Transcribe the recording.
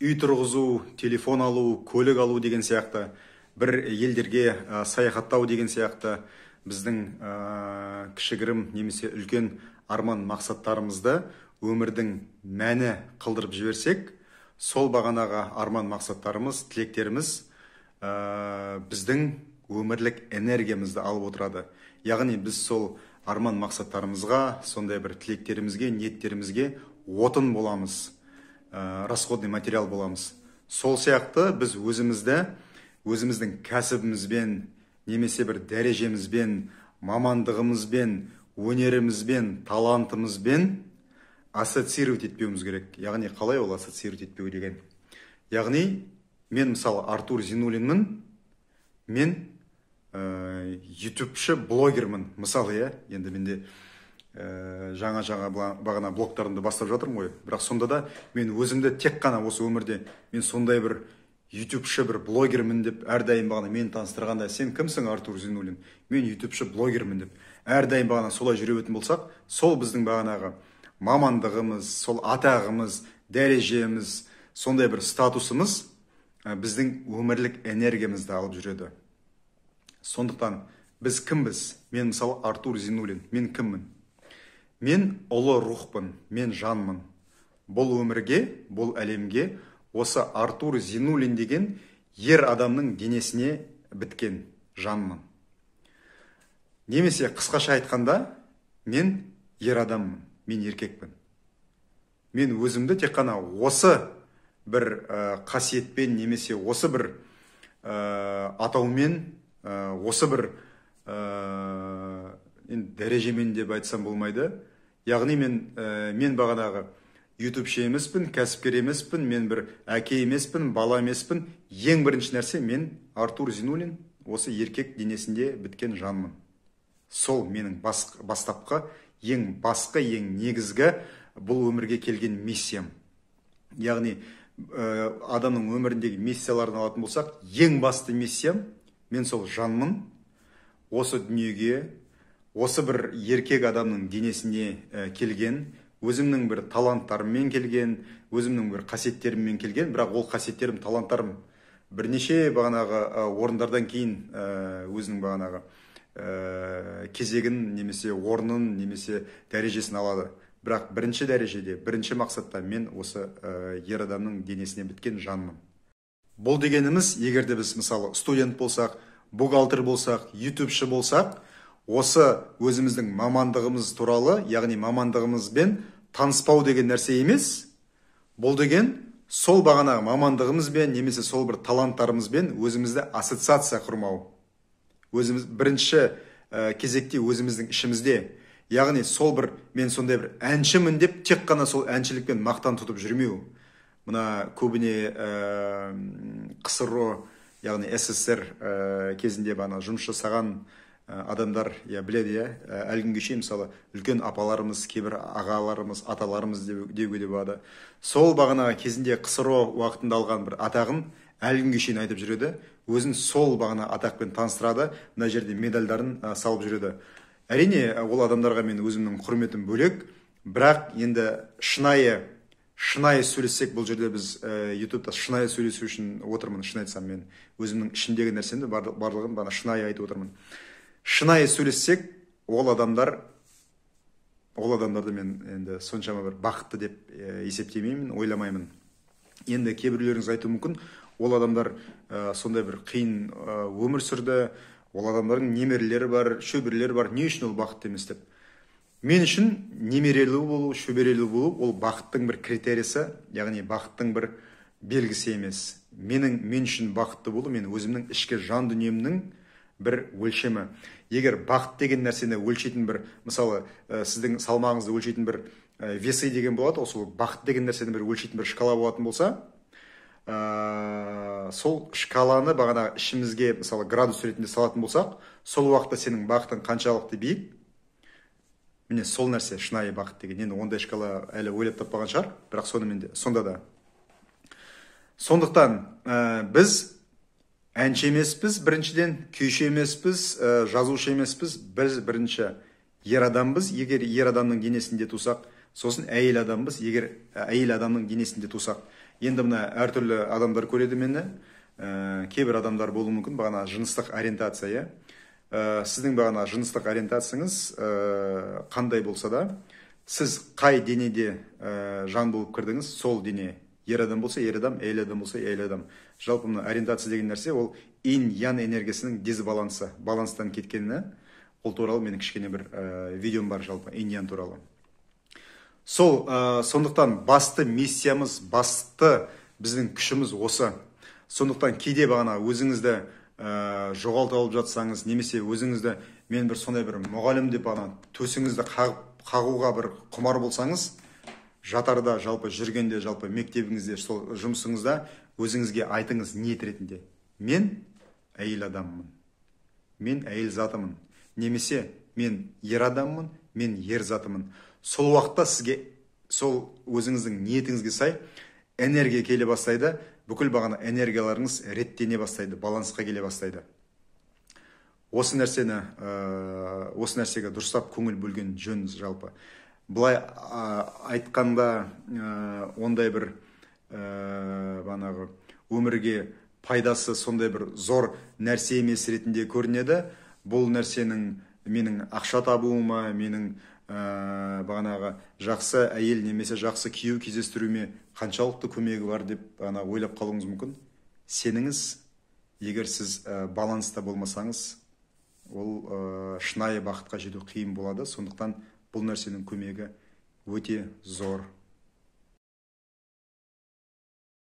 үй тұрғызу, телефон алу, көлік алу деген сияқты, бір елдерге саяхаттау деген сияқты біздің кішігірім немесе үлкен арман мақсаттарымызды өмірдің мәні қылдырып жіберсек, сол бағанағы арман мақсаттарымыз, тілектеріміз біздің өмірлік энергиямызды алып отырады. Яғни біз сол арман мақсаттарымызға, сондай бір тілектерімізге, ниеттерімізге отын боламыз, расходный материал боламыз. Сол сияқты біз өзімізді, өзіміздің кәсібімізбен, немесе бір дәрежемізбен, мамандығымызбен, өнерімізбен, талантымызбен ассоциировать етпеуіміз керек. Яғни қалай ол ассоциировать етпеу деген? Яғни мен мысалы Артур Зинуллинмін, мен ютубшы блогермін мысалы, иә. Енді менде жаңа-жаңа бағана блогтарымды бастап жатырмын ғой, бірақ сонда да мен өзімді тек қана осы өмірде мен сондай бір ютубшы бір блогермін деп әрдайым бағана мені таныстырғанда, сен кімсің, Артур Зинуллин? Мен ютубшы блогермін деп әрдайым бағана солай жүре беретін болсақ, сол біздің бағанағы мамандығымыз, сол атағымыз, дәрежеміз, сондай бір статусымыз біздің өмірлік энергиямызды алып жүреді. Сондықтан біз кімбіз? Мен мысалы Артур Зинуллин, мен кіммін? Мен ұлы рухпын, мен жанмын. Бұл өмірге, бұл әлемге осы Артур Зинуллин деген ер адамның денесіне біткен жанмын. Немесе қысқаша айтқанда, мен ер адаммын, мен еркекпін. Мен өзімді тек қана осы бір қасиетпен, немесе осы бір атаумен, осы бір дәрежемен деп айтсам болмайды. Яғни мен бағанағы ютубшы емеспін, кәсіпкер емеспін, мен бір әке емеспін, бала емеспін. Ең бірінші нәрсе, мен Артур Зинуллин, осы еркек денесінде біткен жанмын. Сол менің бастапқы, ең басқы, ең негізгі бұл өмірге келген миссиям. Яғни адамның өміріндегі миссияларын алатын болсақ, ең басты миссиям, мен сол жанмын, осы дүниеге, осы бір еркек адамның денесіне келген, өзімнің бір таланттарыммен келген, өзімнің бір қасиеттеріммен келген, бірақ ол қасиеттерім, таланттарым бірнеше бағанағы орындардан кейін өзінің бағанағы кезегін, немесе орнын, немесе дәрежесін алады. Бірақ бірінші дәрежеде, бірінші мақсатта мен осы ер адамның денесіне біткен жанмын. Бұл дегеніміз, егер де біз мысалы студент болсақ, бухгалтер болсақ, ютубшы болсақ, осы өзіміздің мамандығымыз туралы, яғни мамандығымызбен таныспау деген нәрсе емес. Бұл деген сол бағанағы мамандығымызбен, немесе сол бір таланттарымызбен өзімізді ассоциация құрмау. Өзіміз бірінші кезекте өзіміздің ішімізде, яғни сол бір мен сондай бір әншімін деп тек қана сол әншілікпен мақтан тұтып жүрмеу. Мына көбіне ҚСРО, яғни СССР кезінде бағана жұмыс жасаған адамдар біледі, иә, әлі күнге шейін мысалы үлкен апаларымыз, кейбір ағаларымыз, аталарымыз деуге де болады. Сол бағана кезінде ҚСРО уақытында алған бір атағын әлі күнге шейін айтып жүреді. Өзін сол бағана атақпен таныстырады, мына жерде медальдарын салып жүреді. Әрине, ол адамдарға мен өзімнің құрметім бөлек, бірақ енді шынайы сөйлессек, бұл жерде біз ютубта шынайы сөйлесу үшін отырмын, шын айтсам мен өзімнің ішімдегі нәрсемді барлығын бағана шынайы айтып отырмын. Шынайы сөйлессек, ол адамдарды мен енді соншама бір бақытты деп есептемеймін, ойламаймын. Енді кейбіреулеріңіз айтуы мүмкін, ол адамдар сондай бір қиын өмір сүрді, ол адамдардың немерелері бар, шөберелері бар, не үшін ол бақытты емес деп. Мен үшін немерелі болу, шөберелі болу ол бақыттың бір критериясы, яғни бақыттың бір белгісі емес. Мен үшін бақытты болу, мен өзімнің ішкі жан дүниемнің бір өлшемі. Егер бақыт деген нәрсені өлшейтін бір, мысалы, сіздің салмағыңызды өлшейтін бір весы деген болады, ол сол бақыт деген нәрсені бір өлшейтін бір шкала болатын болса, сол шкаланы бағана ішімізге, мысалы, градус ретінде салатын болсақ, сол уақытта сенің бақытың қаншалықты биік, міне сол нәрсе шынайы бақыт деген. Енді ондай шкала әлі ойлап таппаған шығар, бірақ сонымен де, сонда да. Сондықтан біз әнші емеспіз, біріншіден, күйші емеспіз, жазушы емеспіз, біз бірінші ер адамбыз, егер ер адамның денесінде тусақ, сосын әйел адамбыз, егер әйел адамның денесінде тусақ. Енді мына әртүрлі адамдар көреді мені. Кейбір адамдар болуы мүмкін, бағана жыныстық ориентация, иә. Сіздің бағана жыныстық ориентацияңыз қандай болса да, сіз қай денеде жан болып кірдіңіз, сол дене. Ер адам болса ер адам, әйел адам болса әйел адам. Жалпы мына ориентация деген нәрсе ол инь-ян энергиясының дисбалансы, баланстан кеткені. Ол туралы менің кішкене бір видеом бар жалпы инь-ян туралы. Сол сондықтан басты миссиямыз, басты біздің күшіміз осы. Сондықтан кейде бағана өзіңізді жоғалтып алып жатсаңыз, немесе өзіңізді мен бір сондай бір мұғалім деп бағана төсіңізді қағуға бір құмар болсаңыз, жатарда, жалпы жүргенде, жалпы мектебіңізде, сол жұмысыңызда өзіңізге айтыңыз ниет ретінде: мен әйел адаммын, мен әйел затымын, немесе мен ер адаммын, мен ер затымын. Сол уақытта сізге сол өзіңіздің ниетіңізге сай энергия келе бастайды, бүкіл бағана энергияларыңыз реттене бастайды, балансқа келе бастайды. Осы нәрсені, осы нәрсеге дұрыстап көңіл бөлген жөн жалпы. Былай айтқанда, ондай бір бағанағы өмірге пайдасы сондай бір зор нәрсе емес ретінде көрінеді. Бұл нәрсенің менің ақша табуыма, менің бағанағы жақсы әйел немесе жақсы күйеу кездестіруіме қаншалықты көмегі бар деп ана ойлап қалуыңыз мүмкін. Сеніңіз, егер сіз баланста болмасаңыз, ол шынайы бақытқа жету қиын болады. Сондықтан бұл нәрсенің көмегі өте зор.